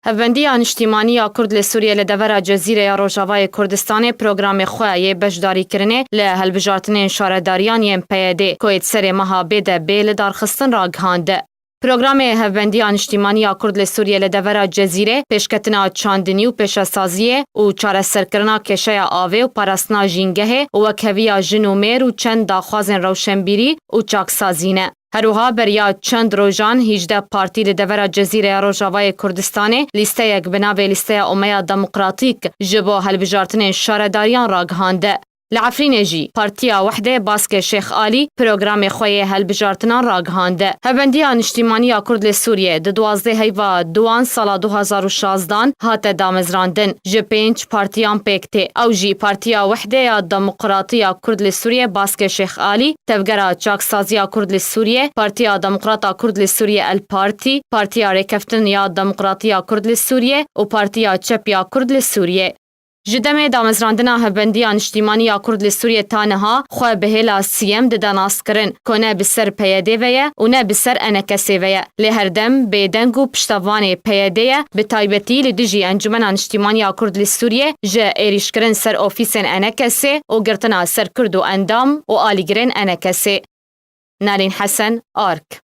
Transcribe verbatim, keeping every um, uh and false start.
Hevbendiya Niştîmanî ya Kurd li Sûriyê li devera Cezîreya Rojavayê Kurdistanê programê xwe yê beşdarîkirinê li hilbijartinên şaredariyan yên P Y D ku yê di serê meha bê de bê lidarxistin ragihand. Programê Hevbendiya Niştîmanî ya Kurd li Sûriyê li devera Cezîrê, pêşketina çandinî û pêşesaziyê û çareserkirina kêşeya avê û parastina jîngehê û wekheviya jin û mêr û çend daxwazên rewşenbîrî û çaksazî ne. Her wiha beriya çend rojan hîjdeh partî li devera Cezîreya Rojavayê Kurdistanê lîsteyek bi navê Lîsteya Omeya Demokratîk ji bo hilbijartinên şaredariyan ragihand. Li Efrînê jî Partiya Wehdê Baskê Şêx Alî programê xwe yê hilbijartinan ragihand. Hevbendiya Niştîmanî ya Kurd li Sûriyê di duwazdeh heyva duwan sala du hazar û şazdan hate damezrandin, ji pênc partiyan pêk tê. Ew jî Partiya Wehdê ya Demokratî ya Kurd li Sûriyê Baskê Şêx Alî, Tevgera Çaksaziya Kurd li Sûriyê, Partiya Demokrat a Kurd li Sûriyê El Partî, Partiya Rêkeftin ya Demokratî ya Kurd li Sûriyê û Partiya Çep ya Kurd li Sûriyê. Ji demê damezrandina Hevbendiya Niştîmanî ya Kurd li Sûriyê ta niha xwe bi hêla siyem dide naskirin ku ne bi ser P Y D ve ye û ne bi ser E N K S'ê ve ye. Lê her dem bêdeng û piştevanê P Y D ye, bi taybetî li dijî Encûmena Niştîmanî ya Kurd li Sûriyê ji êrîşkirin ser ofîsên E N K S'ê û girtina ser Kurd û endam û alîgirên E N K S'ê. Nalîn Hesen, Ark.